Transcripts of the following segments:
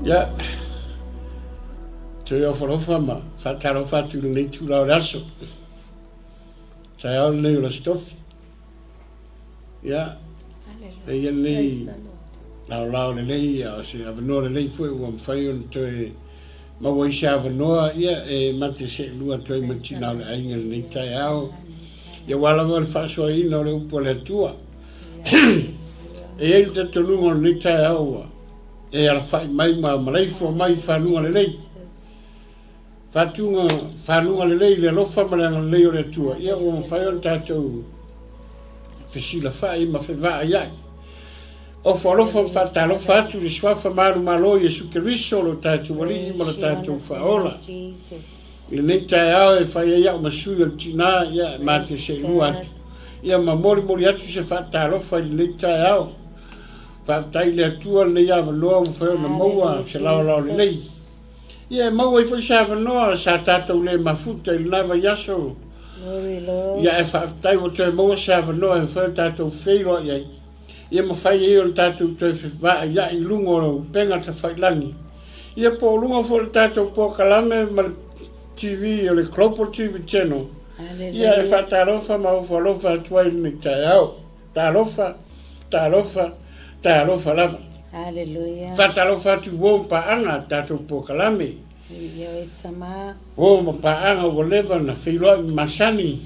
Ia, toe ofalofa ma faatalofa atu i lenei itula o le aso. Taeao lenei o le Aso Tofi. Ia, e ia lenei laolao lelei, a o se avanoa lelei foi ua mafai ona toe maua ai se avanoa, ia, e ma te seelua atu ai ma le tina o le aiga i lenei taeao, ia aua lava le faasoaina o le upu a le Atua. E i ai le talitonuga o lenei taeao ua e alafai mai ma malaifua mai i fanuga lelei. Faatuga fanuga lelei i le alofa ma le agalelei o le Atua, ia ua mafai ona tatou fesilafai ma fevaaiai. Ofo alofa ma faatalofa atu i le Suafa Manumalo o Iesu Keriso, lo tatou Alii ma lo tatou Faaola. I lenei taeao e fai ai au ma sui o le tina, ia e matou seelua atu, ia ma molimoli atu se faatalofa i lenei taeao. Faafetai i le Atua lenei avanoa ua mafai ona maua se laolao lelei. Ia e maua ai foi se avanoa sa tatou le mafuta i lena vaiaso. Ia ae faafetai ua toe maua se avanoa e mafai ona tatou feiloai ai. Ia mafai ai ona tatou toe fevaaiai i luga o upega tafailagi. Ia po o luga foi o le tatou polokalame ma le TV o le Global TV Channel. Ia e faatalofa ma ofo alofa atu ai i lenei taeao. Talofa, talofa, talofa lava. Hallelujah. Faatalofa atu i uo ma paaga a le tatou polokalame. Ioe tama. Uo ma paaga ua leva ona feiloai ma masani.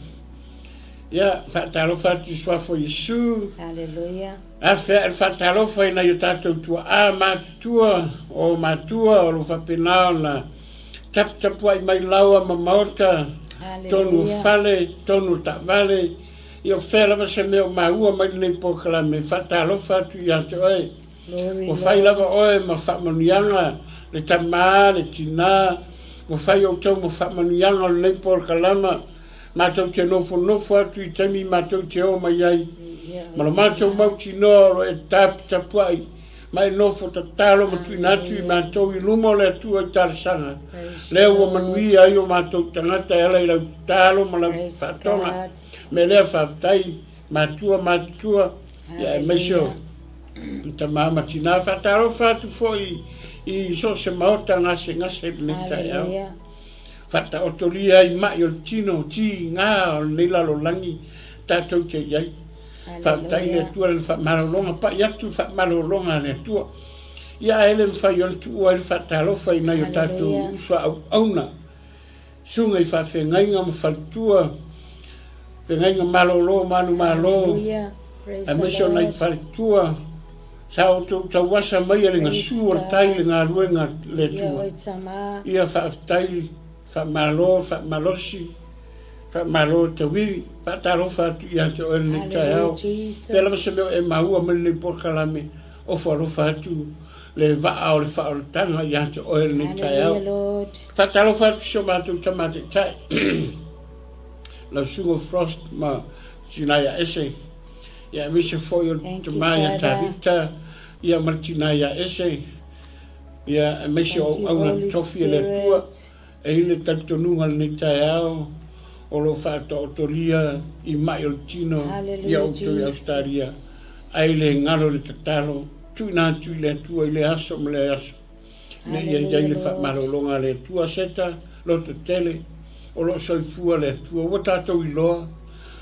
Ia, faatalofa atu i Suafa o Iesu. Hallelujah. Afe ae le faatalofa i nai o tatou tuaa matutua, o matua o lo o faapena ona taputapuai mai laoa ma maota, tonu o fale, tonu o taavale, Ia o fea lava se mea o maua mai lenei polokalame, e faatalofa atu ia te oe. Ua fai lava oe ma faamanuiaga, le tama, le tina, ua fai outou ma faamanuiaga o lenei polokalama, matou te nofonofo atu i taimi matou te o mai ai, ma lo matou mautinoa o lo e taputapuai ma e nofo tatalo ma tuuina atu i matou i luma o le Atua i talosaga, lea ua manuia ai o matou tagata e ala i lau tatalo ma lau faatoga. Mea lea faafetai matua matutua ia aemaise o tama ma tina. Faatalofa atu foi i so o se maota gasegase i lenei taeao. Faataotolia ai mai o le tino tiga o lenei lalolagi tatou te i ai. Faafetai i le Atua i Lana faamalologa, pai atu le faamalologa a le Atua. Ia ae le mafai ona tuua ai le faatalofa i nai o tatou uso a auauna, susuga i faafeagaiga ma faletua, feagaiga malolo manumalo, aemaise o nai faletua sa outou tauasa maia le gasu o le tai i le galuega a le Atua. Ia faafetai, faamalo, faamalosi. Faamalo Tauivi, faatalofa atu ia te oe lenei taeao. Pea lava se mea o e maua mai lenei polokalame, ofo alofa atu le vaa o le faaolataga ia te oe lenei taeao. Faatalofa atu si o matou tama taitai, lau susuga Frost ma tina ia Ese, ia aemaise foi o le tama ia Tavita, ia ma le tina ia Ese, ia aemaise o auauna tofi a le Atua. E i ai le talitonuga i lenei taeao o lo o faataotolia i mai o le tino ia outou i Ausetalia, ae le galo i le tatalo, tuuina atu i le Atua i lea aso ma lea aso, ina ia i ai le faamalologa a le Atua. Seta, loto tele, o lo o soifua le Atua. Ua tatou iloa,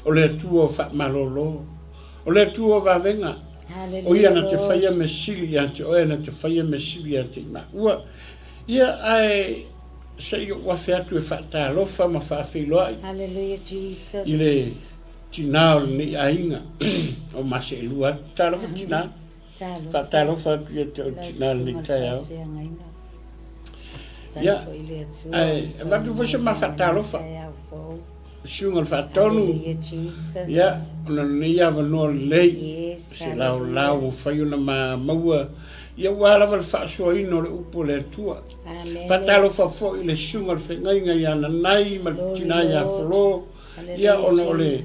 o le Atua o faamalolo, o le Atua o vavega, o Ia na te faia mea sili ia te oe, na te faia mea sili ia te i maua. Ia, ae se i ou afe atu e faatalofa ma faafeiloai i le tina o lenei aiga o Maseelua atu. Talofa tina, faatalofa atu ia te oe tina i lenei taeao. Ia, ae avatu foi se ma faatalofa. Susuga i le Faatonu, ia, ona o lenei avanoa lelei, se laolao ua mafai ona maua, ia aua lava le faasoaina o le upu a le Atua. Faatalofa foi i le Susuga i le Feagaiga ia Nanai ma le tina ia Folo, ia ona o le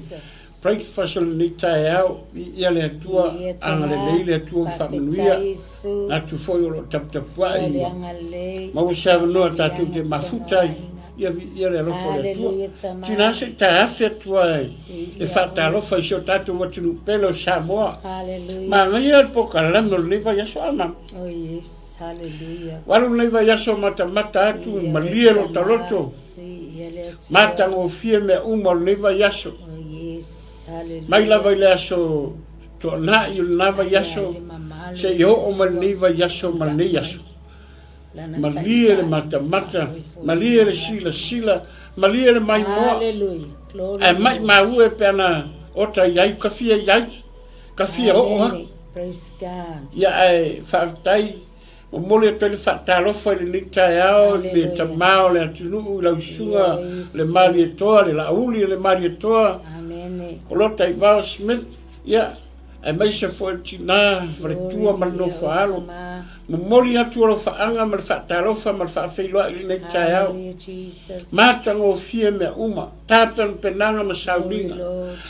breakfast o lenei taeao, ia le Atua, agalelei le Atua ma faamanuia, atu foi o lo o taputapuai ma maua se avanoa tatou te mafuta ai. Ia viia le alofa o le Atua. Tina se i taeafe atu ai e faatalofa i si o tatou atunuu pele o Samoa. Manaia le polokalame o lenei vaiaso a mama. Oh yes, hallelujah. Ua alu lenei vaiaso matamata atu, malie lota loto. Matagofie mea uma o lenei vaiaso. Oh yes, hallelujah. Mai lava i le aso Tuanai o lena vaiaso seia oo mai lenei vaiaso ma lenei aso. Malie le matamata, malie le silasila, malie le maimoa, ae maimau e pe ana ota i ai, ka fia i ai, ka fia oo atu. Ia ae faafetai, momoli atu ai le faatalofa i lenei taeao i le tama o le atunuu i lau susuga le Malietoa, le Laauli o le Malietoa, Polataivao Smith, ia, aemaise foi le tina, faletua ma le nofo a alo. Momoli atu alofaaga ma le faatalofa ma le faafeiloai i lenei taeao. Matagofie mea uma, tapenapenaga ma sauniga,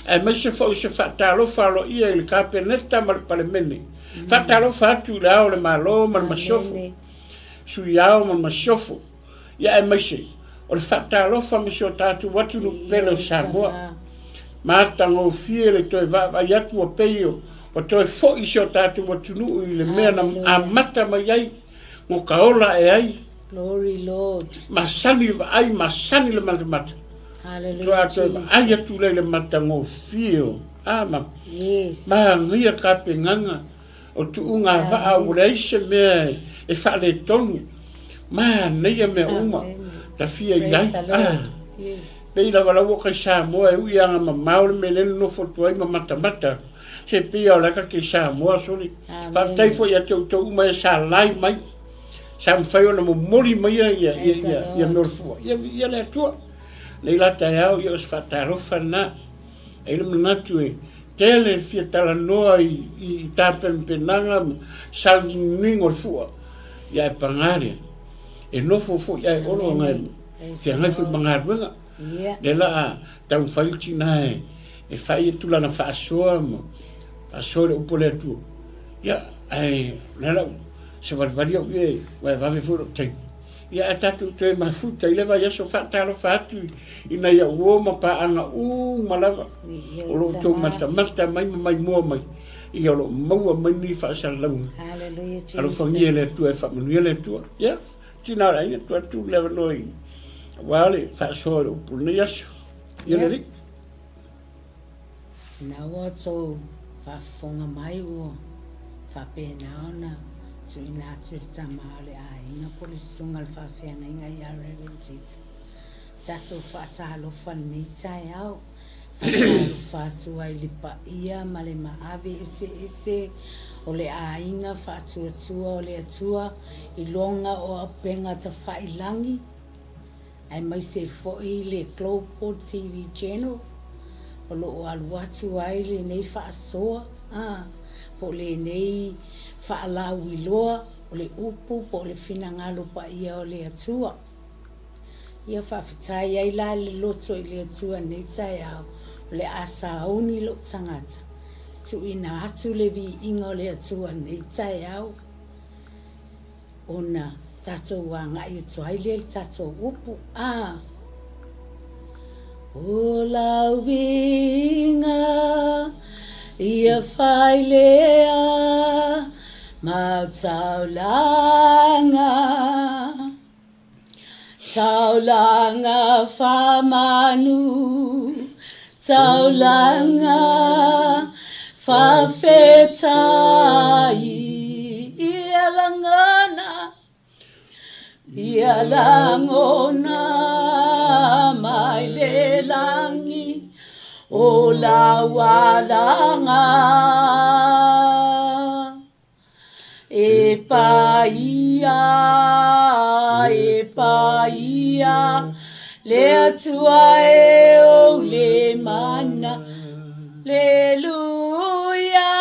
aemaise foi o se faatalofa aloaia i le Kapeneta ma le Palemene. Faatalofa atu i le Ao o le Malo ma le Masiofo, Sui Ao ma le Masiofo, ia aemaise o le faatalofa ma si o tatou atunuu pele o Samoa. Matagofie le toe vaavaai atu ua pei ua toe foi si o tatou atunuu i le mea na amata mai ai ngo ka ola ae ai. Glory Lord. Masani le vaai, masani le matamata. Hallelujah Faatoa toe vaai atu lea i le matagofie o a ma Yes. manaia tapenaga O tuuga vaa ua leai se mea e faaletonu, manaia mea uma ta fia i ai. Ah, pei lava la ua kai Samoa e ui aga mamao le mea lea na nofo atu ai ma matamata. Se pei lava o la e ta te Samoa sole. Faafetai foi ia te outou uma e sa lai mai, sa mafai ona momoli mai ia ia ia ia mea o le fua. Ia viia le Atua. Nei la taeao ia o se faatalofa lena. E i ai le manatu e tele le fia talanoa i tapenapenaga ma sauniuniga o le fua, ia ae paga lea, e nofo foi ae olo aga e feagai foi ma galuega. Lea la a taumafai le tina e fai atu lana faasoa ma faasoa i le upu a le Atua, ia ae o le a lau savalivali au ia aua e vave foi lou taimi. Ia ae tatou toe mafuta i le vaiaso faatalofa atu i nai au uo ma paaga uma lava o lo outou matamata mai ma maimoa mai, ia o lo o maua mai ni faasalalauga. Alofagia e le Atua e faamanuia le Atua. Ia, tina o le aiga, tuu atu le avanoa i aua le faasoa i le upu o lenei aso. Ia le Alii. Ina ua outou faafofoga mai ua faapena ona tuuina atu i le tama o le aiga po o le susuga i le faafeagaiga ia Rev. Tito tatou faatalofa i lenei taeao. Faatalofa atu ai i le paia ma le maave eseese o le aiga faatuatua o le Atua i luga o auupega tafailagi, aemaise foi le Global TV Channel o lo o alu atu ai lenei faasoa a, po o lenei faalauiloa o le upu po o le finagalo paia o le Atua. Ia faafetai ai la le loto i le Atua i lenei taeao, o le a sauni lou tagata e tuuina atu le viiga o le Atua i lenei taeao. Ona tatou agai atu ai lea i le tatou upu a. O lau viiga ia fai lea mau taulaga. Taulaga faamanu, taulaga faafetai ia lagona, ia lagona mai le lagi o lau alaga. E paia, e paia, le Atua e ou le mana. Aleluia,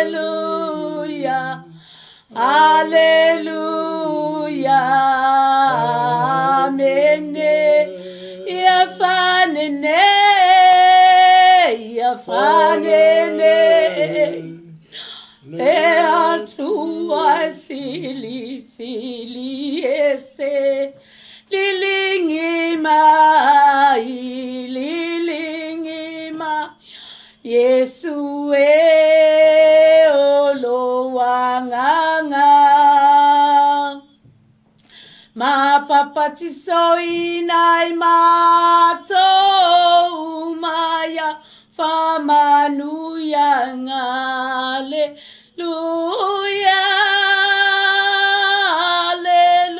aleluia, aleluia, amene. Ia fanene, ia fanene, le Atua e silisili ese. Iesu e o lou agaga. Mapapatisoina i matou uma ia faamanuiaga. Aleluia,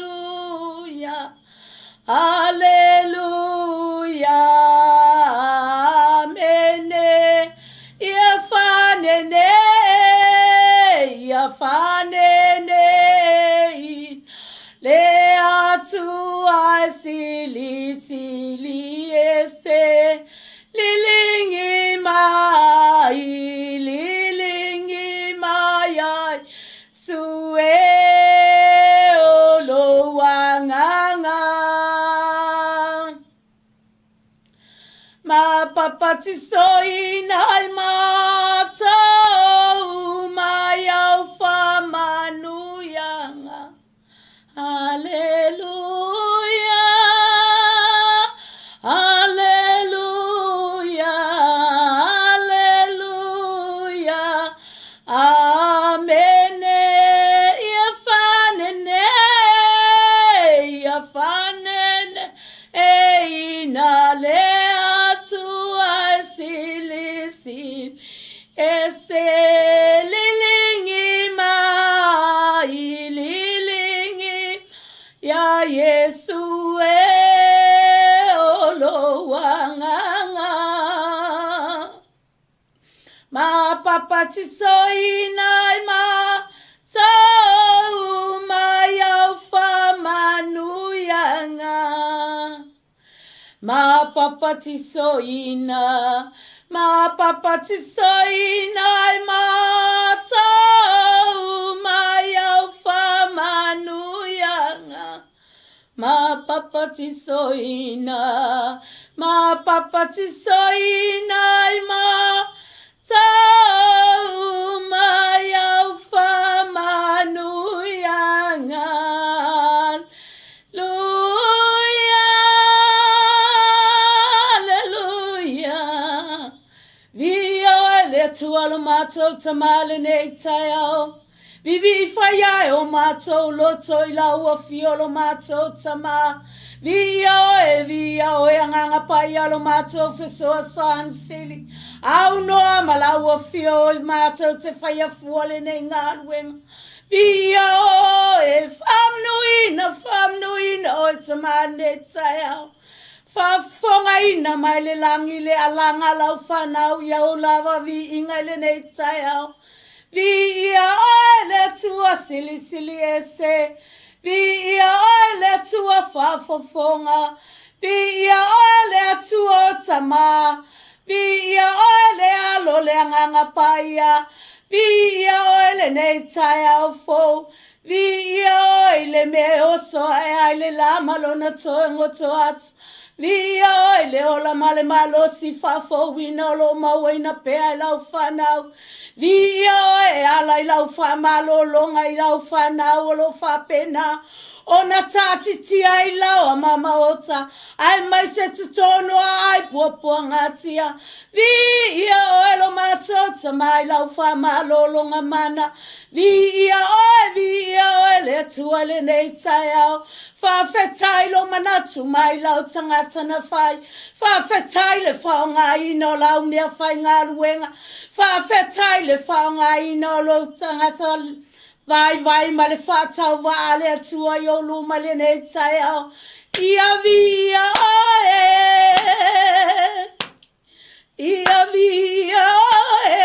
Aleluia, Aleluia, Amene. Ia fanene, ia fanene le Atua e silisili ese, lilingi mai, lilingi mai ai, Su e o lou agaga. Mapapatisoina i matou mai au faamanuiaga. Aleluia, Aleluia, Aleluia, Amene, ia fanene, ia fanene, e ina le Atua e silisili, e se lilingi mai, lilingi ia Iesu e o lou agaga. Mapapatisoina i matou mai au faamanuiaga. Mapapatisoina, mapapatisoina i matou mai au faamanuiaga. Mapapatisoina, mapapatisoina i matou mai au faamanuiaga. Aleluia, aleluia. Viia oe le Atua lo matou Tama lenei taeao. Vivii fai ae o matou loto i lau afio lo matou Tama. Viia oe, viia oe Agaga Paia lo matou fesoasoani sili. Aunoa ma lau afio i matou te faia fua lenei galuega. Viia oe, faamanuina, faamanuina oe Tama lenei taeao. Faafofogaina mai le lagi le alaga a lau fanau i au lava viiga i lenei taeao. Viia oe le Atua silisili ese, viia oe le Atua faafofoga, viia oe le Atua o Tama, viia oe le Alo le Agaga Paia, viia oe lenei taeao fou, Viia oe i le mea e oso ae ai le la ma lona toe goto atu. Viia oe i le ola ma le malosi faafouina o lo o mauaina pea e lau fanau. Viia oe e ala i lau faamalologa i lau fanau o lo o faapena ona taatitia ai laoa ma maota, aemaise totonu a ai puapuagatia. Viia oe lo matou Tama i lau faamalologa mana. Viia oe, viia oe le Atua i lenei taeao. Faafetai lou manatu mai lau tagata na fai. Faafetai le faaaogaina o lau mea faigaluega. Faafetai le faaaogaina o lou tagata vaivai ma le faatauvaa a le Atua i ou luma i lenei taeao. Ia viia oe. Ia viia oe.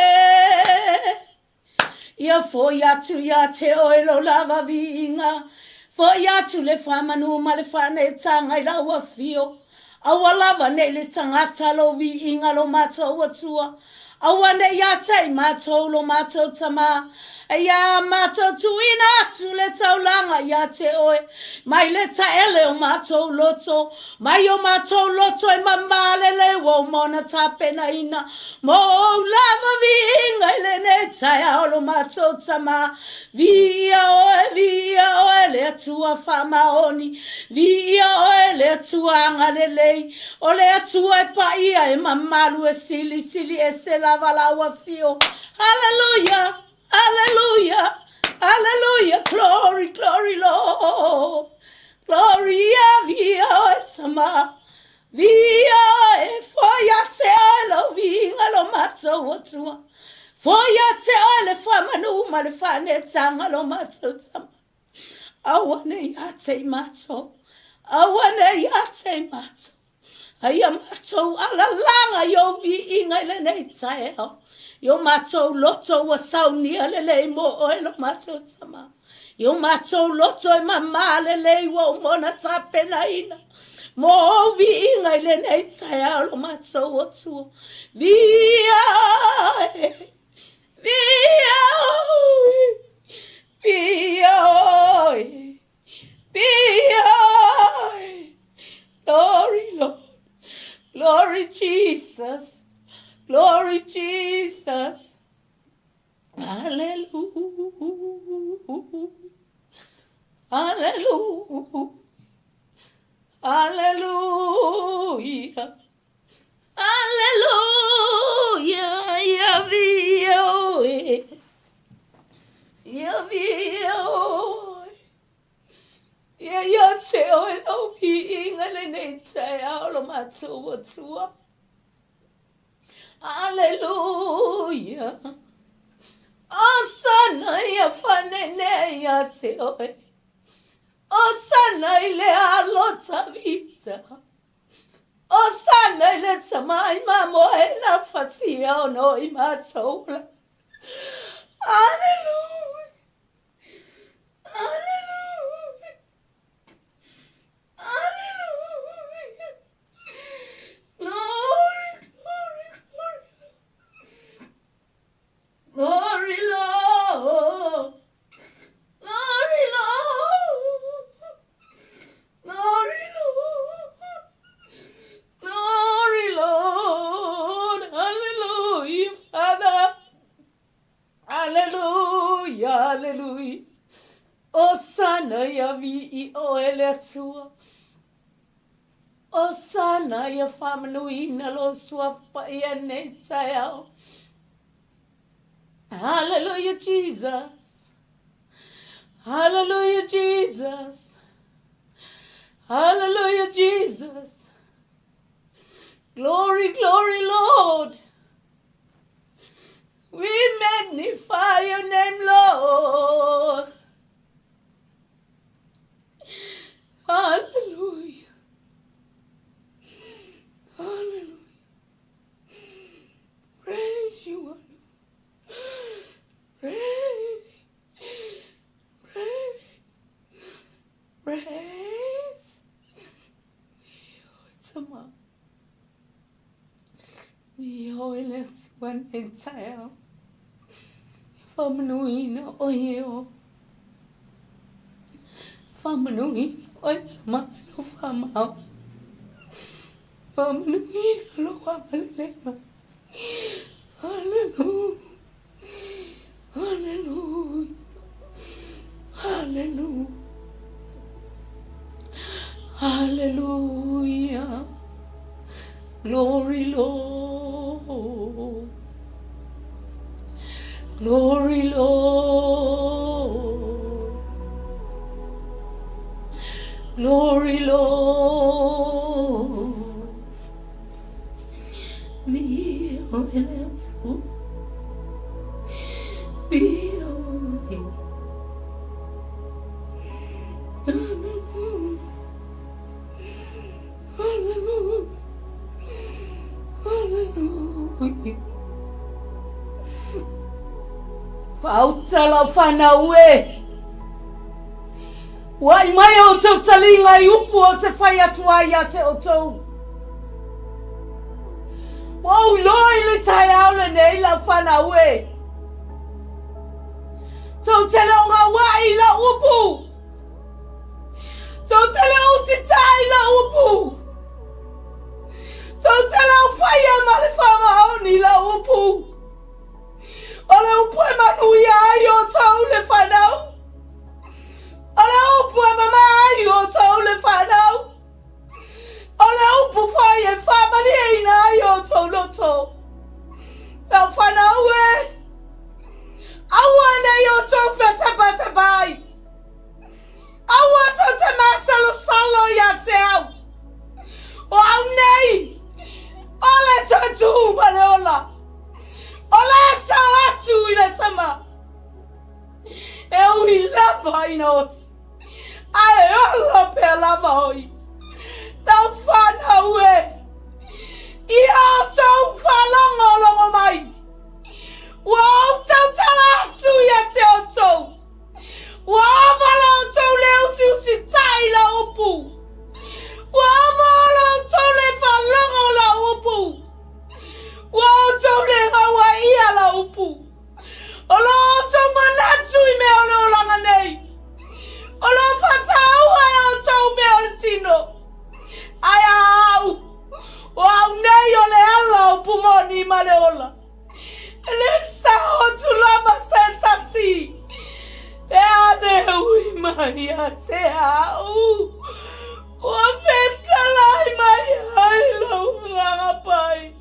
Ia foi atu ia te oe lo lava viiga, foi atu le faamanu ma le faaneetaga i lau afio. Aua lava nei le tagata lou viiga lo matou Atua, aua nei ia te i matou lo matou Tama, a ia matou tuuina atu le taulaga ia te oe, mai le taele o matou loto, mai o matou loto e mama le leo. ua uma ona tapenaina mo ou lava viiga i lenei taeao lo matou Tama. Viia oe, viia oe le Atua faamaoni, viia oe le Atua agalelei, o le Atua e paia e mamalu e silisili ese lava lau afio. Haleluia, haleluia, haleluia, glory, glory Lord. Glory, ia viia oe Tama, viia oe, foi ia te oe lou viiga lo matou Atua. Foi ia te oe le faamanu ma le faaneetaga lo matou Tama. Aua ne i ia te i matou, aua ne i ia te i matou. A ia matou alalaga i ou viiga i lenei taeao, i o matou loto ua saunia lelei mo oe lo matou Tama, i o matou loto e mamā lelei ua uma ona tapenaina mo ou viiga i lenei taeao lo matou Atua. Viia oe, viia oe, viia oe. Viia oe. Glory, Lord. Glory, Jesus. Glory, Jesus. Hallelujah. Hallelujah. Hallelujah. Hallelujah. Ia viia oe. Ia viia oe. Ia ia te oe lau viiga lenei taeao lo matou Atua. Hallelujah. Osana ia fanene ia te oe. Osana i le alo Tavita. Osana i le tamai mamoe na fasia ono i matou la. Hallelujah. Hallelujah. Hallelujah. Glory, glory, glory. Glory, Lord. Glory, Lord. Glory, Lord. Glory, Lord. Hallelujah, Father. Hallelujah, hallelujah. Osana ia vi'i oe le Atua. Osana ia faamanuina lou suafa paia nei taeao. Hallelujah, Jesus. Hallelujah, Jesus. Hallelujah, Jesus. Glory, glory, Lord. We magnify your name, Lord. Hallelujah. Hallelujah. Praise you, Lord. Praise. Praise. Praise. Tama. Ia oe le Atua nei taeao. Ia faamanuina oe e o. Faamanuina oe tama i lou faamaoni. Faamanuina lou agalelei mai. Hallelujah. Hallelujah. Hallelujah. Hallelujah. Glory, Lord. Glory, Lord. Glory, Lord. Viia oe le Atua. Viia oe. Hallelujah. Hallelujah. Hallelujah. Faauta lau fanau e. Ua'i mai outou taliga i upu ou te fai atu ai ia te outou. Ua ou iloa i le taeao lenei lau fanau e. Tou te le o gaua'i i lau upu. Tou te le o usita'i i lau upu. Tou te le o fai ma le faamaoni i lau upu. O le upu e manuia ai outou le fanau. O le upu e mama ai outou le fanau. O le upu foi e faamalieina ai outou loto. Lau fanau e, aua nei outou fetepatepa ai. Aua tou te masalosalo ia te au. O au nei, o le toe tū ma le ola. O le sao atu i le tama. E ui lava ina oti, ae ola pea lava oi. Lau whanau e, ia outou whalongolongo mai. Ua ou tautala atu ia te outou. Ua ova la outou le usiusitai i lau upu. Ua ova la outou le faalogo o lau upu. Ua outou le gauaia lau upu. O lo outou manatu i mea o le olaga nei. O lo faataua e outou mea o le tino. Ae a au, o au nei o le ala o upu moni ma le ola. E le sao atu lava se tasi pe a le ui mai ia te au. Ua fetalai mai ai lou agaga pai.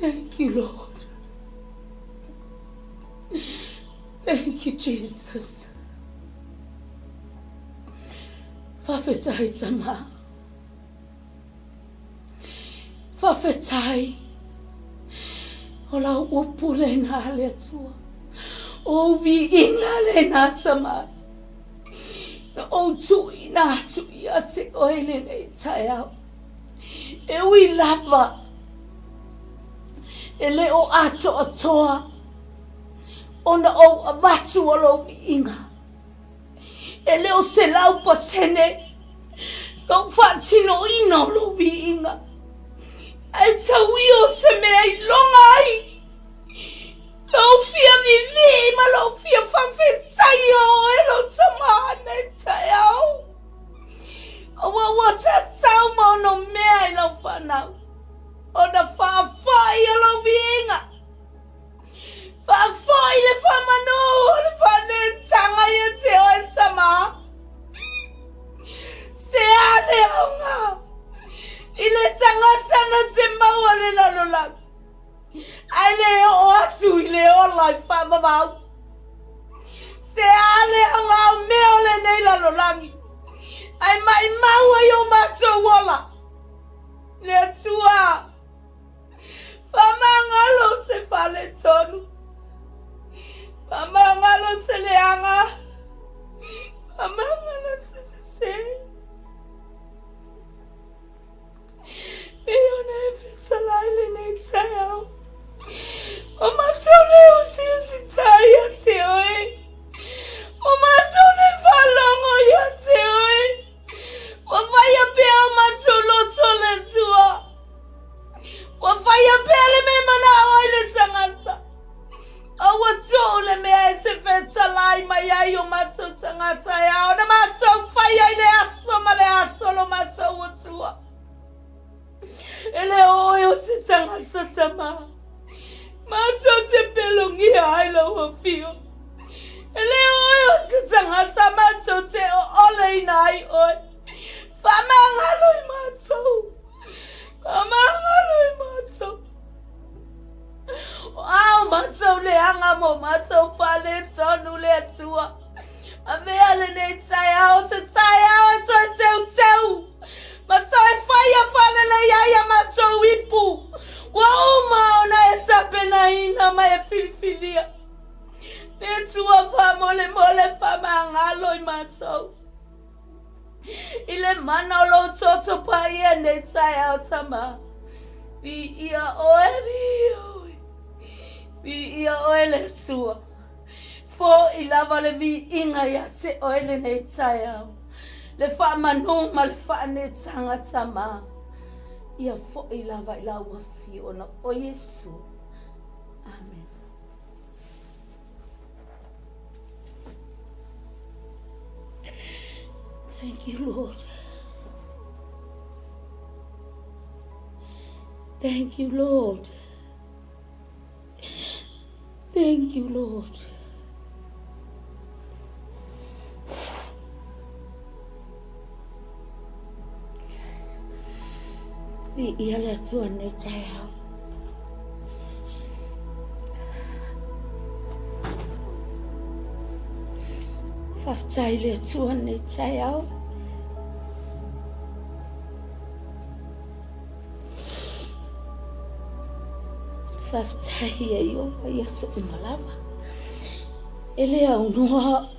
Thank you, Lord. Thank you, Jesus. Faafetai tama. Faafetai. O lau upu lena le Atua. O ou viiga lena tama. Na ou tuuina atu ia te oe lenei taeao. E ui lava e le o atoatoa ona ou avatu o lou viiga. E le o 100% lou faatinoina o lou viiga, ae tau ia o se mea i loga ai lou fia vivii ma lou fia faafetai o oe lou tama nei taeao. Aua ua tatau ma ono mea i lau fanau ona faafoi o lou viiga. Faafoi le faamanu o le faanetaga ia te oe tama. Se a le aoga i le tagata na te maua le lalolagi, ae le oo atu i le ola i faavavau. Se a le aoga o mea o lenei lalolagi, ae maimau ai o matou ola. Le Atua, Faamagalo se faletonu. Faamagalo se leaga. Faamagalo se sese. Pei ona e fetalai lenei taeao. O matou le usiusitai ia te oe. O matou le faalogo ia te oe. Ua faia pea o matou loto le Atua. Ua faia pea le mea e manao ai le tagata. A ua tuu le mea e te fetalai mai ai o matou tagata e ao ona matou faia i le aso ma le aso lo matou Atua. E le o oe o se tagata tama. Matou te pelogia ai lau afio. E le o oe o se tagata matou te ooleina ai oe. Faamagalo i matou. Faamagalo i matou. O a o matou leaga mo matou faaletonu le Atua. Avea lenei taeao se taeao e toe teuteu ma toe faia faalelei ai a matou ipu ua uma ona e tapenaina ma e filifilia. Le Atua faamolemole faamagalo i matou. I le mana o lou toto paia nei taeao tama. Viia oe, viia oe. Viia oe le Atua. Fo'i lava le viiga ia te oe lenei taeao. Le faamanu ma le faaneetaga Tama. Ia fo'i lava i lau afio ona o Iesu. Amen. Thank you, Lord. Thank you, Lord. Thank you, Lord. Viia le Atua nei taeao. Faafetai le Atua nei taeao. Faafetai ia Ieova i aso uma lava. E le aunoa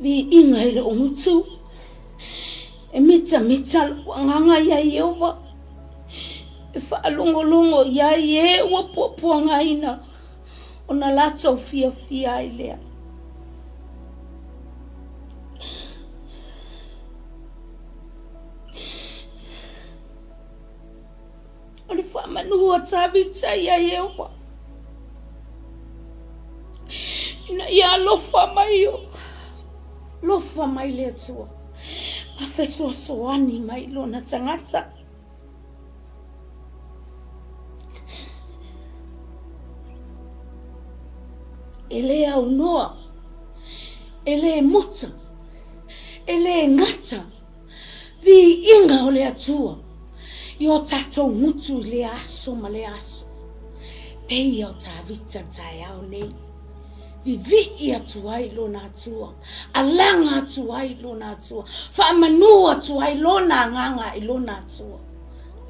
viiga i lou gutu. E mitamita lou agaga iā Ieova. E faalogologo i ai e ua puapuagaina ona latou fiafia ai lea. O le faamanu a Tavita ia Ieova, ina ia alofa mai o alofa mai le Atua ma fesoasoani mai lona tagata. E le aunoa, e le muta, e le gata Viiga o le Atua i o tatou gutu i lea aso ma lea aso. Peia o Tavita le taeao nei. Vivii atu ai lona Atua, alaga atu ai lona Atua, faamanu atu ai lona agaga i lona Atua.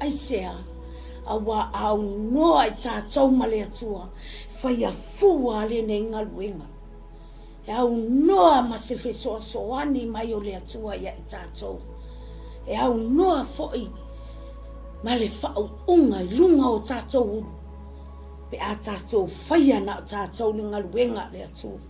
Aisea? Auā aunoa i tatou ma le Atua, faia fua lenei galuega. E aunoa ma se fesoasoani mai o le Atua ia i tatou. E aunoa foi ma le faauuga i luga o tatou ulu, pe a tatou faia na o tatou le galuega a le Atua.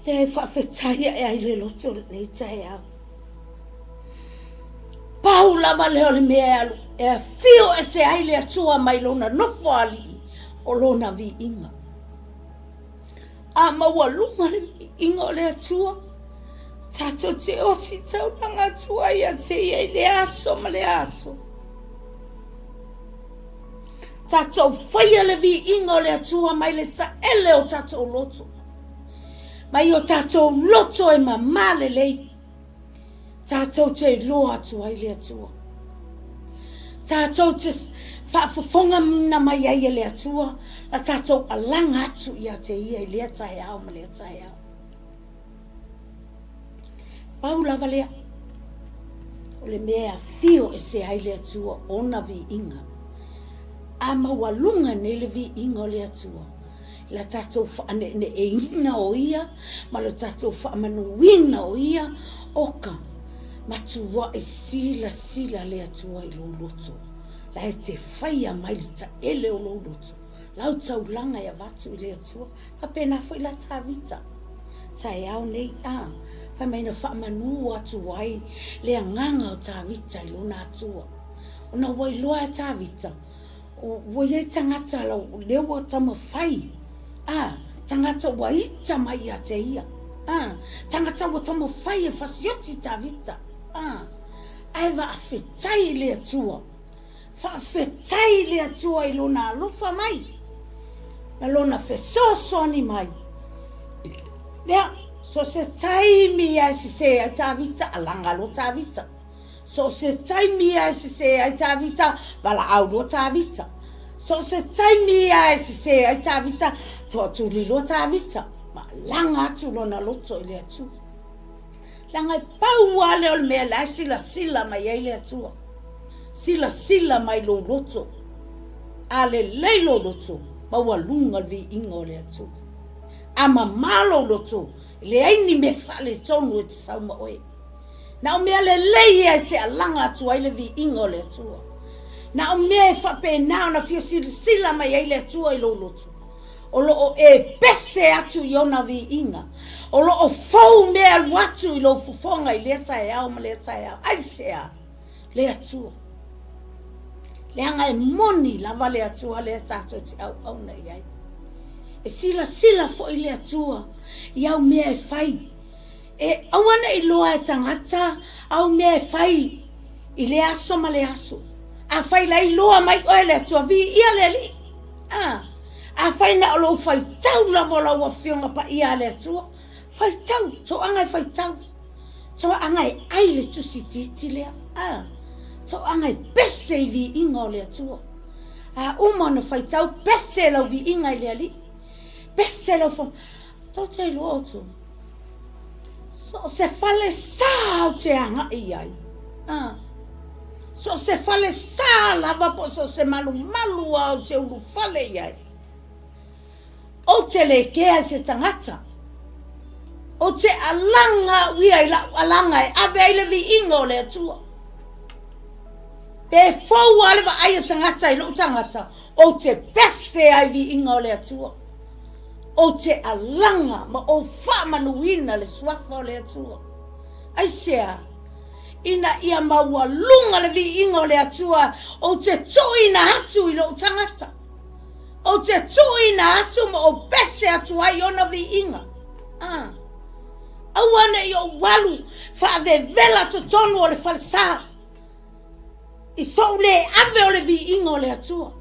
Lea e faafetai ae ai le loto lenei taeao. Pau lava lea o le mea e alu e afio ese ai le Atua mai lona nofo alii o lona viiga. A maualuga le viiga o le Atua, tatou te osi taulaga atu ai ia te ia i lea aso ma lea aso. Tatou faia le viiga o le Atua mai le taele o tatou loto. Mai o tatou loto e mamā lelei. Tatou te iloa atu ai le Atua. Tatou te faafofoga mai ai e le Atua la tatou alaga atu ia te Ia i lea taeao ma lea taeao. Pau lava lea, o le mea e afio ese ai le Atua ona viiga. A maualuga nei le viiga o le Atua, la tatou faaneeneeina o Ia ma lo tatou faamanuina o Ia, oka, matuai silasila le Atua i lou loto, la e te faia mai le taele o lou loto, lau taulaga e avatu i le Atua. Faapena foi la Tavita, taeao nei, a, fai mai na faamanu atu ai le agaga o Tavita i lona Atua. Ona ua iloa e Tavita, Ua i ai tagata lea ua taumafai, ā, tagata ua ita mai ia te ia, ā, tagata ua taumafai e fasioti Tavita, ā, ae faafetai i le Atua, faafetai i le Atua i Lona alofa mai, ma Lona fesoasoani mai. Lea, so se taimi lava e sese ai Tavita, alaga loa Tavita. So o se taimi a e sesē ai Tavita, valaau loa Tavita. So o se taimi a e sesē ai Tavita, toatuli loa Tavita, ma laga atu lona loto i le Atua. Leaga e pau lava lea o le mea la e silasila mai ai le Atua. Silasila mai lou loto. A lelei lou loto, maualuga le viiga o le Atua. A mamā lou loto, e leai ni mea faaletonu e te sau ma oe. Na o mea lelei ia e te alaga atu ai le viiga o le Atua. Na o mea e faapena ona fia silasila mai ai le Atua i lou loto. O lo o e pese atu i ona viiga. O lo o fou mea alu atu i lou fofoga i lea taeao ma lea taeao. Aisea? Le Atua. Leaga e moni lava le Atua lea tatou te auauna i ai. E silasila foi le Atua i au mea e fai. E aua ne i loa e tagata au mea e fai i lea aso ma lea aso. Afai la iloa mai oe le Atua, viia le Alii. A, afai na o lou faitau lava o lau Afioga Paia a le Atua, faitau, toaga e faitau, toaga e ai le tusi itiiti lea, a, toaga e pese i viiga o le Atua. A uma ona faitau, pese lau viiga i le Alii, pese lau fa... Tou te iloa outou, so o se fale sa ou te agai i ai, a, so o se fale sa lava po o so o se malumalu a ou te ulufale i ai, ou te le kea i se tagata, ou te alaga au ia i la'u alaga e ave ai le viiga o le Atua. Pe fou a le vaai a tagata i lo'u tagata, Ou te pese ai viiga o le Atua. Ou te alaga ma ou faamanuina le suafa o le Atua. Aisea? Ina ia maualuga le viiga o le Atua, ou te tuuina atu i lou tagata. Ou te tuuina atu ma ou pese atu ai i ona viiga. Ah. Aua ne i ou alu faavevela totonu o le falesa. I soʻu le ave o le viiga o le Atua.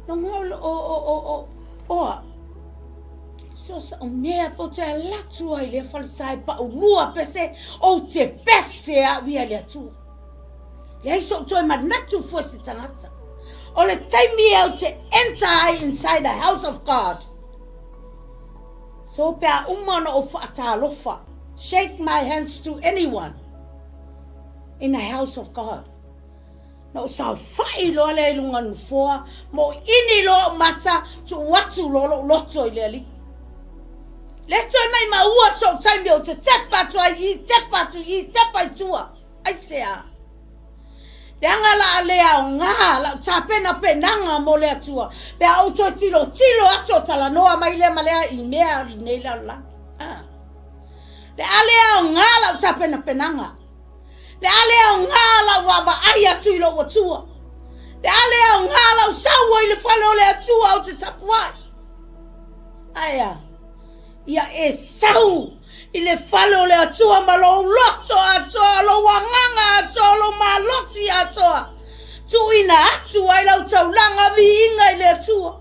Logo o o o o oa. So sa o mea po te alatu ai le falesa e paulua pese ou te pese au ia le Atua. Leai soʻu toe manatu fua se tagata. O le taimi e ou te enter ai inside the house of God. So pe a uma ona ou faatalofa. Shake my hands to anyone. In the house of God. Na ou saofai loa lea i luga o le nofoa, ma ou ʻini loa ou mata, tuu atu loa lou loto i le Alii. Le toe maimaua soʻu taimi ou te tepa atu ai i, tepa atu i, tepa i tua. Aisea? Leaga la a le aoga lau tapenapenaga mo le Atua, pe a ou toe tilotilo atu o talanoa mai lea ma lea i mea lenei lalolagi. Ah. Le a le aoga lau tapenapenaga. Le a le aoga lau vaavaai atu i lou Atua. Le a le aoga lau saua i le fale o le Atua ou te tapuai. Ae a? Ia e sau i le fale o le Atua ma lou loto atoa, lou agaga atoa, lou malosi atoa. Tuuina atu ai lau taulaga viiga i le Atua.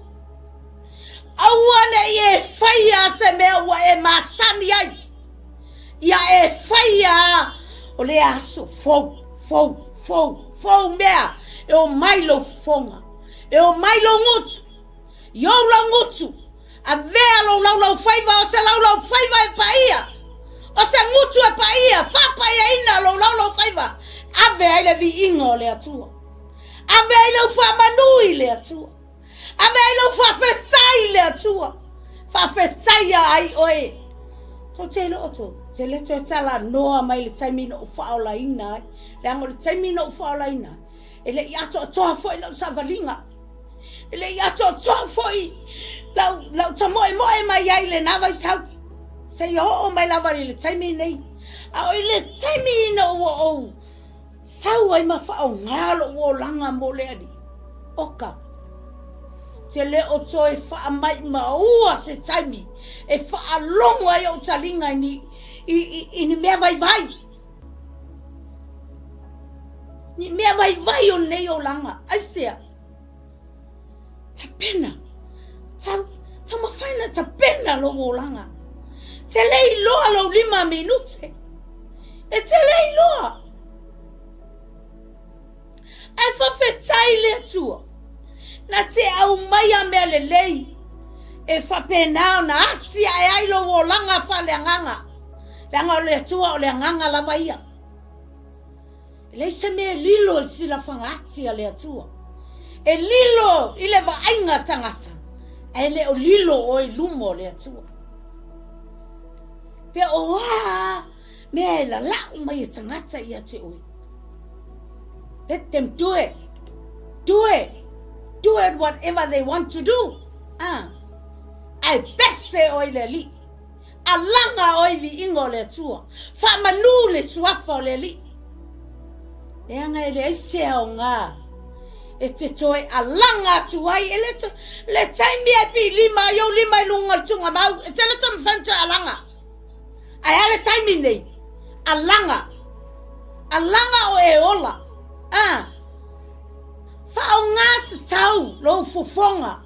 Aua ne i e faia se mea ua e masani ai. Ia e faia o lea aso fou, fou, fou, fou mea e o mai lou fofoga, e o mai lou gutu, i ou lau gutu, avea lou laulaufaiva o se laulaufaiva e paia, o se gutu e paia, faapaiaina lou laulaufaiva, ave ai le viiga o le Atua. Ave ai lou faamanu i le Atua. Ave ai lou faafetai i le Atua. Faafetaia ai oe. Tou te iloa outou, te le toe talanoa mai i le taimi na ou faaolaina ai. Leaga o le taimi na ou faaolaina ai, e le i atoatoa foi lau savaliga. E le i atoatoa foi lau, lau tamoemoe mai ai i lena vaitau. Seia oo mai lava i le taimi nei. A o i le taimi ina ua ou Sau ai ma faaaoga lou olaga mo le Alii. Oka, te le o toe faamaimaua se taimi e faalogo ai ou taliga i ni, i, i, i ni mea vaivai. Ni mea vaivai o lenei olaga. Aisea? Tapena. Tau, taumafai na tapena lou olaga. Te le iloa lou lima minute. E te le iloa. Ae faafetai le Atua. Na te aumai a mea lelei e faapena ona ati ae ai lou olaga faaleagaga. Leaga o le Atua o le agaga lava ia. E leai se mea e lilo i le silafaga ati a le Atua. E lilo i le vaaiga a tagata, ae le o lilo oe i luma o le Atua. Pe o a mea e lala'u mai e tagata ia te oe. Let them do it. Do it. Do it whatever they want to do. Ah. Ae pese oe i le Alii. Alaga oe i viiga o le Atua. Faamanu le suafa o le Alii. Leaga e leai se aoga e te toe alaga atu ai e le toe, le taimi e pilima ai ou lima i luga o le tugamau, e te le toe mafai ona toe alaga. Ae a le taimi nei? Alaga. Alaga o e ola. A. Faaaoga tatau lou fofoga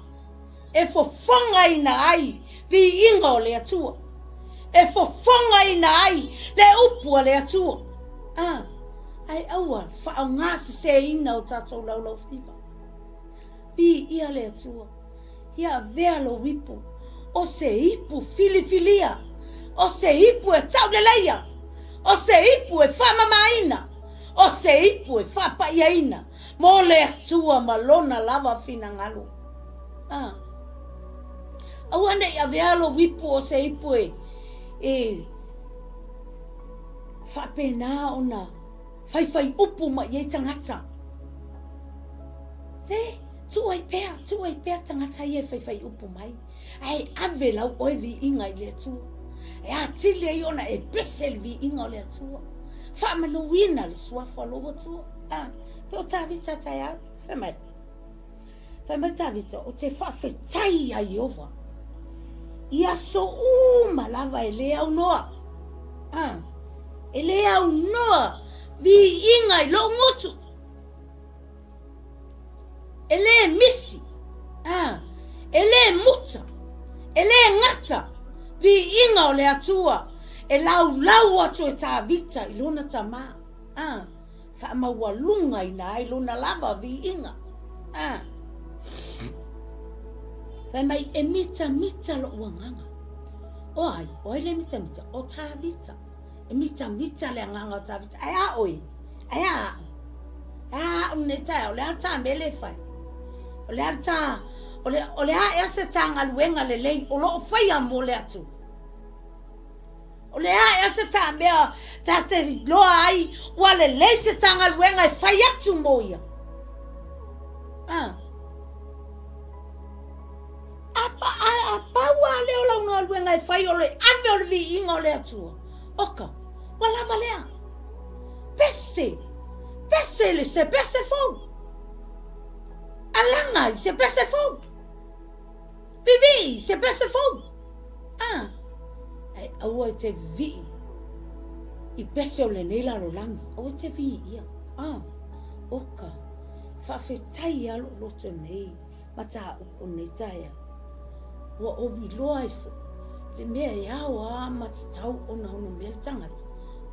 e fofogaina ai viiga o le Atua, e fofogaina ai le upu a le Atua. A, ae aua le faaaoga seseina o tatou laulaufaiva. Viia le Atua, ia avea lou ipu, o se ipu filifilia, o se ipu e tauleleia, o se ipu e faamamaina, o se ipu e faapaiaina mo le Atua ma Lona lava finagalo. A. Aua ne i avea lou ipu o se ipu e, e faapena ona faifai upu mai i ai tagata. Se, tuu ai pea, tuu ai pea tagata ia e faifai upu mai. Ae ave lau oe viiga i le Atua. E atili ai ona e pese le viiga o le Atua. Faamanuina le suafa o lou Atua. A, pe o Tavita taeao, fai mai. Fai mai Tavita, Ou te faafetai iā Ieova i aso uma lava e le aunoa. A, e le aunoa viiga i lou gutu. E le misi, a, e le muta, e le gata viiga o le Atua e laulau atu e Tavita i lona tamā. A, faamaualugaina ai lona lava viiga. A. Fai mai, e mitamita loʻu agaga. O ai? O ai le mitamita? O Tavita. E mitamita le agaga o Tavita. Ae a oe? Ae a aʻu? Ae a aʻu nei taeao? O le a le tā mele e fai? O le a le tā, o le, o le a ea se tā galuega lelei o lo o faia mo le Atua? O le a ea se tā mea tā te loa ai ua lelei se tā galuega e fai atu mo ia. A. A, pa, a, a pau a lea o lau galuega e fai o le ave o le viiga o le Atua. Oka, ua lava lea. Pese, pese le se pese fou. Alaga i se pese fou. Vivii se pese fou. A, ae aua e te vivii i pese o lenei lalolagi. Aua e te viia. A, oka, faafetai a lou loto nei mataupu nei taeao. Ua ou iloa ai foi le mea e ao a ma tatau ona onomea le tagata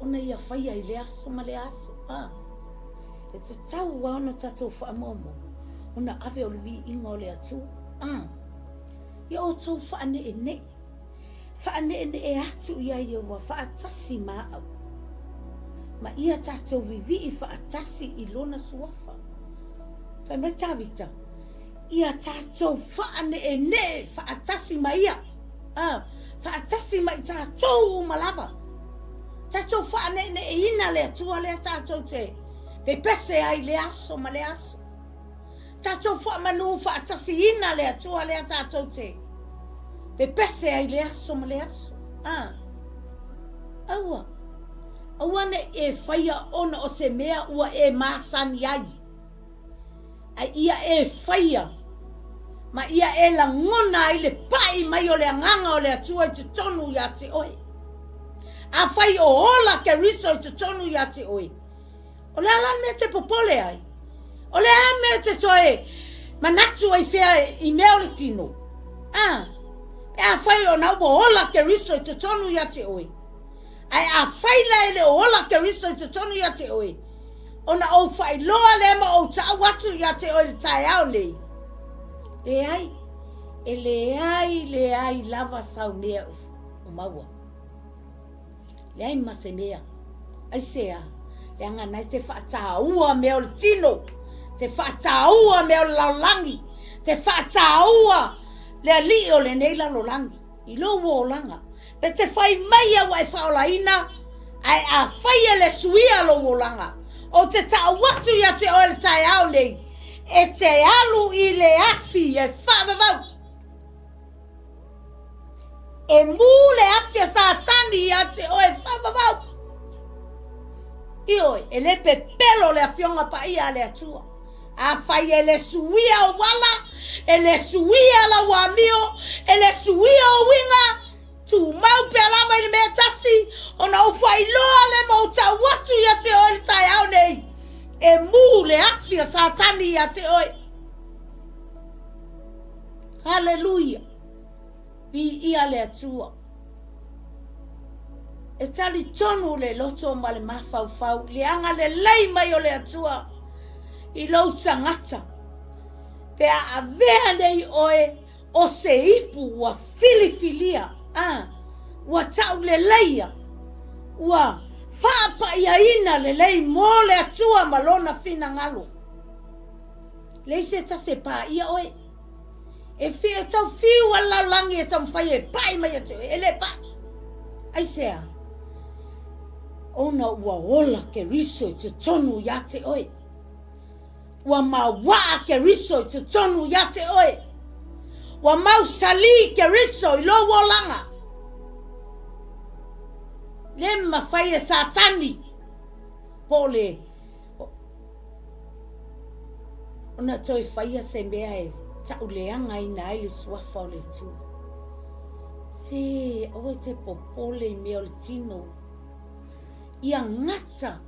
ona ia faia i lea aso ma lea aso. A, e tatau a ona tatou faamoemoe ona ave o le viiga o le Atua. A, ia outou faaneenee, faaneenee atu iā Ieova faatasi ma au, ma ia tatou vivii faatasi i lona suafa. Fai mai Tavita, ia tatou faaneenee faatasi ma ia, a, faatasi ma i tatou uma lava. Tatou faaneeneeina le Atua lea tatou te pepese ai i lea aso ma lea aso. Tatou faamanu faatasiina le Atua lea tatou te pepese ai le aso ma le aso. A. Aua. Aua ne i e faia ona o se mea ua e masani ai, a ia e faia ma ia e lagona ai le paʻi mai o le Agaga o le Atua i totonu iā te oe. Afai o ola Keriso i totonu iā te oe, O le a la le mea e te popole ai? O le a mea e te toe manatu ai fea i mea o le tino? A, pe afai ona ua ola Keriso i totonu ia te oe, ae afai la e le o ola Keriso i totonu ia te oe, ona ou faailoa lea ma ou taʻu atu ia te oe i le taeao nei, leai, e leai, leai lava sau mea o maua. Leai ma se mea. Aisea? Leaga na e te faataua mea o le tino, te faataua mea o le lalolagi, te faataua le alii o lenei lalolagi. I lou olaga. Pe te fai mai ia ua e faaolaina, ae afai e le suia lou olaga, ou te tau atu ia te oe le taeao nei, e te alu i le afi e faavavau. E mū le afi a Satani ia te oe faavavau. Ioe, e le pepelo le Afioga Paia a le Atua. Afai e le suia ou ala, e le suia lau amio, e le suia ou uiga, tumau pea lava i le mea e tasi, ona ou faailoa lea ma ou tau atu ia te oe i le taeao nei, e mū le afi a Satani ia te oe. Haleluia! Viia le Atua. E talitonu le loto ma le mafaufau i le agalelei mai o le Atua i lou tagata, pe a avea nei oe o se ipu ua filifilia, a, ua tauleleia, ua faapaiaina lelei mo le Atua ma Lona finagalo. Leai se tasi e paia oe. E fi, e tau fiu a le lalolagi e taumafai e pai mai ia te oe, e le pai. Aisea? Ona ua ola Keriso i totonu ia te oe. Ua mauaa Keriso i totonu ia te oe. Ua mausali Keriso i lou olaga. Le mafai e Satani po o le Ona toe faia se mea e tauleagaina ai le suafa o le Atua. Se, aua e te popole i mea o le tino. Ia gata,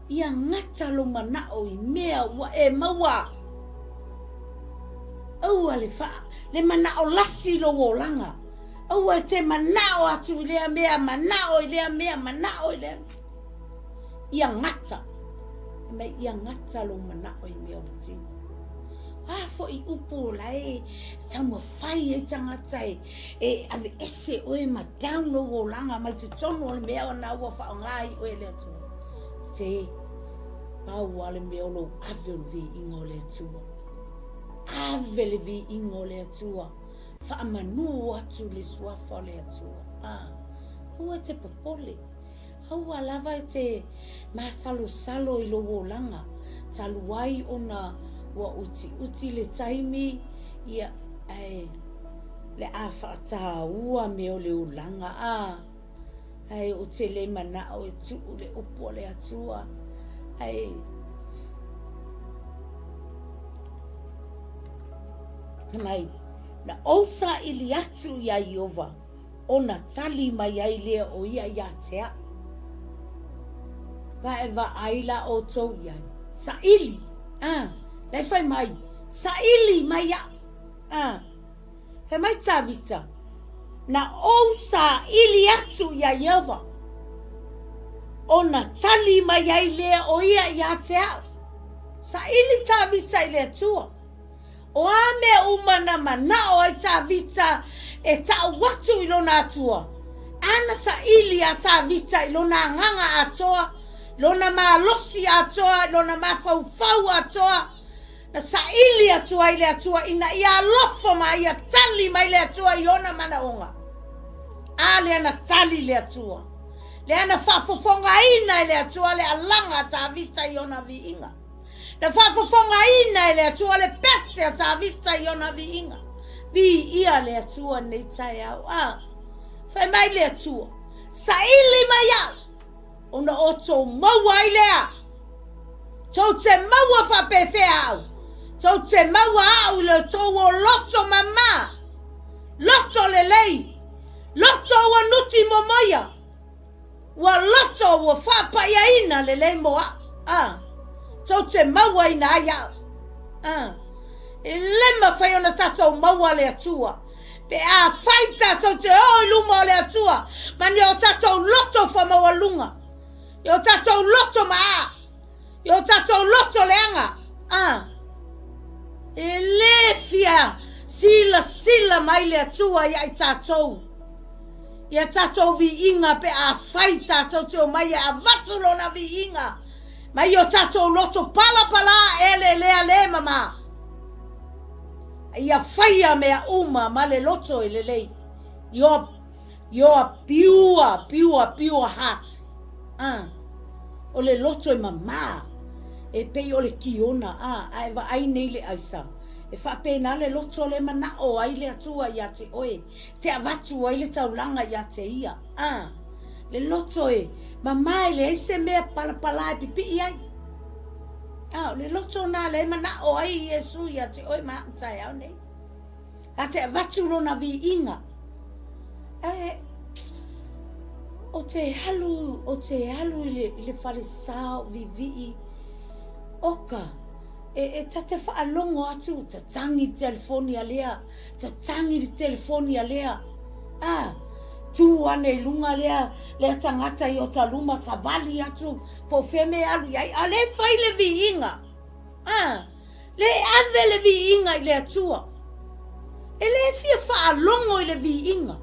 ia gata lou manao i mea ua e maua. Aua le faa, le manao lasi i lou olaga. Aua e te manao atu i lea mea, manao i lea mea, manao i lea mea. Ia gata. Fai mai, ia gata lou manao i mea o le tino. O a foi upu o la e taumafai ai tagata e, e aveese oe ma down lou olaga mai totonu o le mea ona ua faaaoga ai oe e le Atua. Se, pau lava le mea o lou ave o le viiga o le Atua. Ave le viiga o le Atua. Faamanu atu le suafa o le Atua. Ah, aua e te popole. Aua lava e te māsalosalo i lou olaga, talu ai ona ua utiuti le taimi, ia, ae le a faataua mea o le olaga, a, ae ou te le manao e tuu le upu a le Atua, ae mai, na ou saili atu iā Ieova, ona tali mai ai lea o ia iā te au. Vae vaai la outou i ai, saili, a, la e fai mai, saili mai iaʻu, a. Fai mai Tavita, Na ou saili atu iā Ieova, ona tali mai ai lea o ia iā te au. Saili Tavita i le Atua. O a mea uma na manao ai Tavita e taʻu atu i lona Atua, āna saili a Tavita i lona agaga atoa, lona malosi atoa, lona mafaufau atoa, na saili atu ai le Atua ina ia alofa ma ia tali mai le Atua i ona manaoga. A lea na tali le Atua. Lea na faafofogaina e le Atua le alaga a Tavita i ona viiga. Na faafofogaina e le Atua le pese a Tavita i ona viiga. Viia le Atua nei taeao. A, fai mai le Atua, saili mai au, ona outou maua ai lea. Tou te maua faapefea au, tou te maua au i le outou o loto mamā, loto lelei, loto ua nuti momoia. Ua loto ua faapaiaina lelei mo a'u, a, tou te mauaina ai a'u. A, e le mafai ona tatou maua le Atua, pe afai tatou te oo i luma o le Atua ma ni o tatou loto faamaualuga, i o tatou loto ma'a. I o tatou loto leaga, a, e lē fia silasila mai le Atua ia i tatou, ia tatou viiga pe afai tatou te omai e avatu Lona viiga mai i o tatou loto palapala eleelea lē mamā. A ia faia mea uma ma le loto e lelei. Your, your pure, pure, pure heart. Ah. O le loto e mamā, e pei o le kiona, a, a e vaai nei le aisa. E faapena le loto le manao ai le Atua ia te oe, te avatu ai le taulaga ia te ia. A, le loto e mamā e leai se mea palapala e pipii ai. A, o le loto na lea e manao ai Iesu ia te oe ma au taeao nei. A te avatu lona viiga. Ae, o te alu, o te alu i le, i le falesa o vivii, oka, e, e ta te faalogo atu, tatagi le telefoni a lea, tatagi le telefoni a lea, a, tu ane i luga lea, lea tagata i ota luma, savali atu, po o fea mea e alu i ai, a o lea e fai le viiga, a. Le ave le viiga i le Atua. E le fia faalogo i le viiga.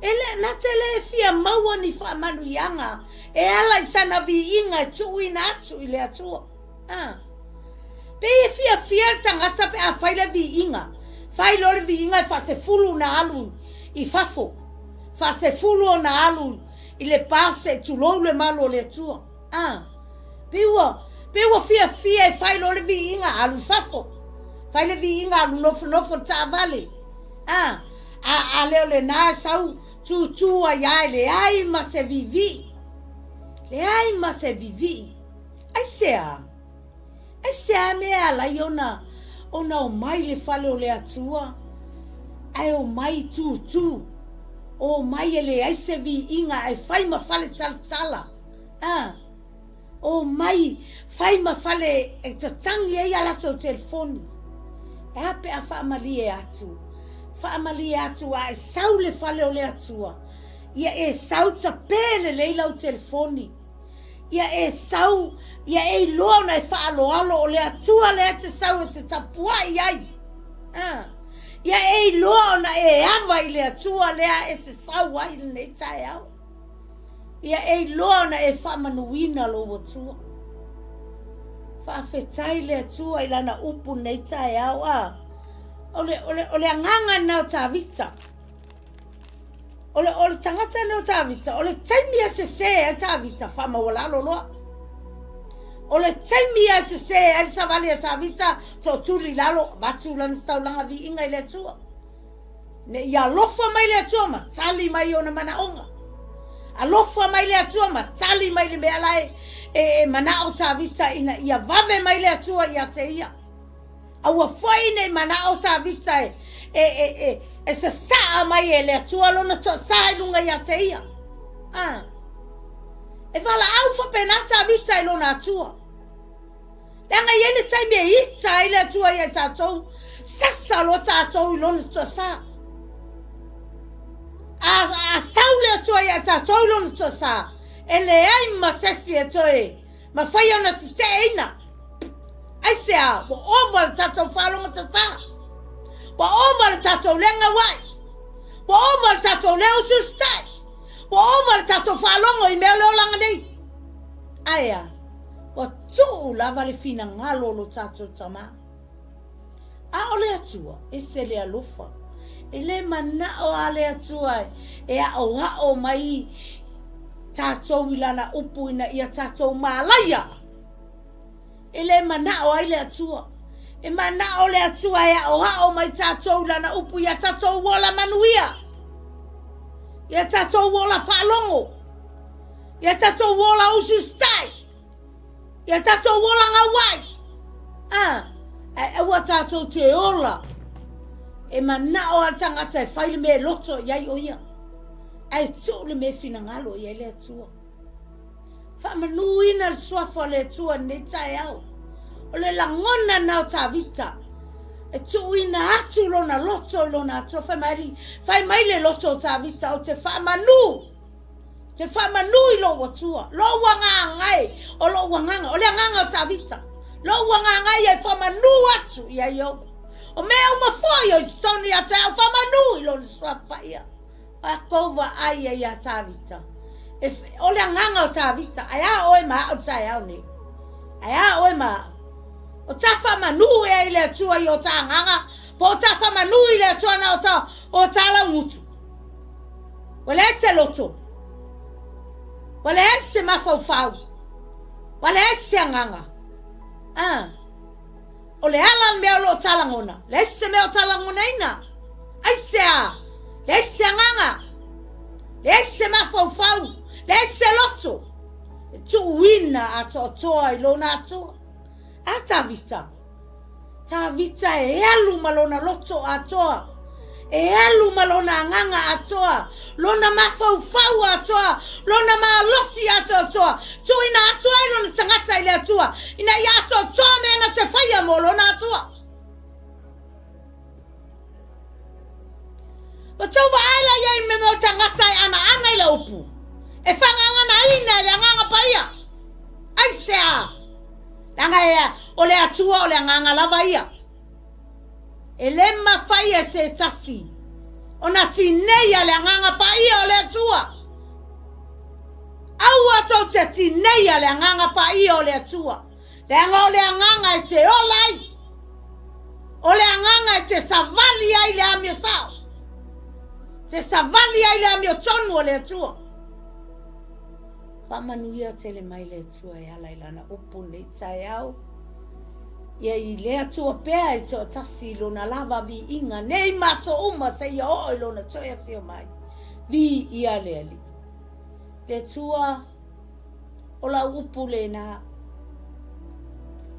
E le, na te le fia maua ni faamanuiaga e ala i sana viiga e tuuina atu i le Atua. A. Pei e fiafia le tagata pe a fai le viiga. Fai loa le viiga e faasefulu ona alu i fafo. Faasefulu ona alu i le pa se i tulou le malu o le Atua. A. Pei ua, pei ua fiafia e fai loa le viiga, alu i fafo. Fai le viiga, alu nofonofo i le taavale. A. A, a le o lena e sau tūtū ai lava e leai ma se viivii. Leai ma se viivii. Aisea? Aisea mea e ala ai ona, ona omai i le fale o le Atua, ae omai tūtū, omai e leai se viiga ae fai ma fale talatala. A, omai, fai ma fale e tatagi ai a latou telefoni. E a pe a faamalie atu? Faamalie atu a e sau le fale o le Atua, ia e sau tape lelei lau telefoni. Ia e sau, ia e iloa ona e faaaloalo o le Atua lea e te sau e te tapuai ai. A, ia e iloa ona e ava i le Atua lea e te sau ai i lenei taeao. Ia e iloa ona e faamanuina lou Atua. Faafetai le Atua i lana upu nei taeao. A, o le, o le, o le agaga lena o Tavita. O le, o le tagata lenei o Tavita, o le taimi e sesē ai Tavita, faamaualalo loa. O le taimi e sesē ai le savali a Tavita, tootuli i lalo, avatu lana taulaga viiga i le Atua. Ne i alofa mai le Atua ma tali mai i ona manaoga. Alofa mai le Atua ma tali mai le mea la e, e, e manao Tavita ina ia vave mai le Atua ia te ia. Aua foi ne i manao Tavita e, e, e, e, e sasaa mai e le Atua lona toasā i luga ia te ia. Ah. E valaau faapena Tavita i lona Atua. Leaga e i ai le taimi e ita ai le Atua ia i tatou, sasa loa tatou i lona toasā. A, a sau le Atua ia i tatou i lona toasā, e leai ma sesi e toe mafai ona teteeina. Aisea, ua ova le tatou faalogotatā. Ua ova le tatou le gauai. Ua ova le tatou le usiusitai. Ua ova le tatou faalogo i mea o le olaga nei. Ae a? Ua tuu lava le finagalo o lo tatou Tama. A o le Atua, ese le alofa. E le manao a le Atua e aʻoaʻo mai tatou i lana upu ina ia tatou malaia. E le manao ai le Atua. E manao le Atua e aʻoaʻo mai tatou i lana upu ia tatou ola manuia. Ia tatou ola faalogo. Ia tatou ola usiusitai. Ia tatou ola gauai. A, ae aua tatou te ola e manao a le tagata e fai le mea e loto i ai o ia. Ae tuu le mea e finagalo i ai le Atua. Faamanuina le suafa o le Atua i lenei taeao. O le lagona na o Tavita e tuuina atu lona loto i lona Atua. Fai mai, fai mai le loto o Tavita, ou te faamanu Te faamanu i lou Atua, lou agaga e, o lou agaga, o le agaga o Tavita, lou agaga ia e faamanu atu ia Ieova. O mea uma foi o i totonu ia te au faamanu i lona suafa paia. A kou vaai ia ia Tavita. E, o le agaga o Tavita, ae a oe ma au taeao nei. Ae a oe ma au. O ta faamanu ea i le Atua i o ta agaga, Po o ta faamanu i le Atua na o ta, o ta laugutu. Ua leai se loto. Ua leai se mafaufau. Ua leai se agaga. Ah. O le ala le mea o lo o ta lagona. Leai se mea o ta lagonaina. Aisea? Leai se agaga. Leai se mafaufau. Leai se loto. E tuuina atoatoa i lona Atua. A Tavita. Tavita e alu ma lona loto atoa, e alu ma lona agaga atoa, lona mafaufau atoa, lona malosi atoatoa, tuuina atu ai lona tagata i le Atua, ina ia atoatoa mea na te faia mo lona Atua. Ua tou vaai la iai me mea o tagata e anaana i le upu, e whanganganaina e le agaga paia. Aisea? Leaga e, o le Atua o le agaga lava ia. E le mafai e se tasi ona tineia le agaga paia o le Atua. Aua tou te tineia le agaga paia o le Atua. Leaga o le agaga e te ola ai. O le agaga e te savali ai le amio sao. Te savali ai le amio tonu o le Atua. Faamanuia tele mai le Atua e ala i lana upu nei taeao. Ia i le Atua pea e toatasi i lona lava viiga nei ma aso uma seia oo i lona toe afio mai. Viia le Alii. Le Atua O lau upu lena,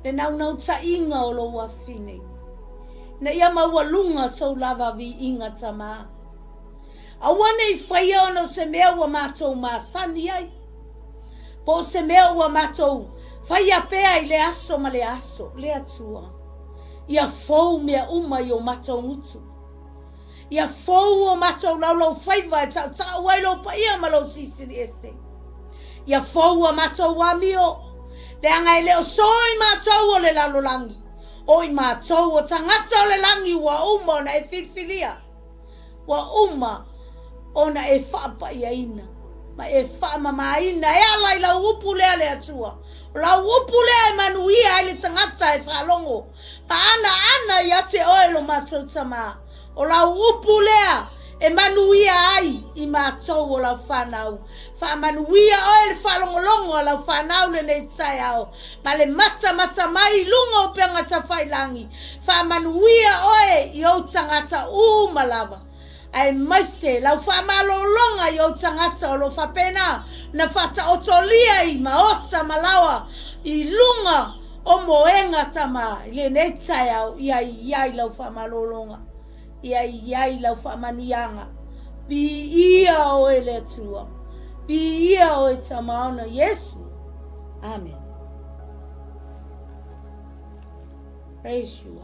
le naunautaiga o lou afine, ina ia maualuga sou lava viiga tama. Aua ne i faia ona o se mea ua matou masani ai, po o se mea ua matou faia pea i lea aso ma lea aso, le Atua, ia fou mea uma i o matou gutu. Ia fou o matou laulaufaiva e tautau ai lou paia ma lou silisili ese. Ia fou a matou amio, leaga e le o so i matou o le lalolagi, o i matou o tagata o le lagi ua uma ona e filifilia, ua uma ona e faapaiaina ma e faamamaina e ala i lau upu lea le Atua. O lau upu lea e manuia ai le tagata e faalogo ma anaana ia te oe lo matou Tama. O lau upu lea e manuia ai i matou o lau fanau. Faamanuia oe le faalogologo a lau fanau lenei taeao, ma le matamata mai i luga o upega tafailangi. Faamanuia oe i ou tagata uma lava, aemaise lau faamalologa i ou tagata o lo o faapena ona faataotolia i maota ma laoa i luga o moega tama i lenei taeao, ia i ai lau faamalologa, ia i ai lau faamanuiaga. Viia oe le Atua, viia oe Tama ona Iesu. Amen. Praise you.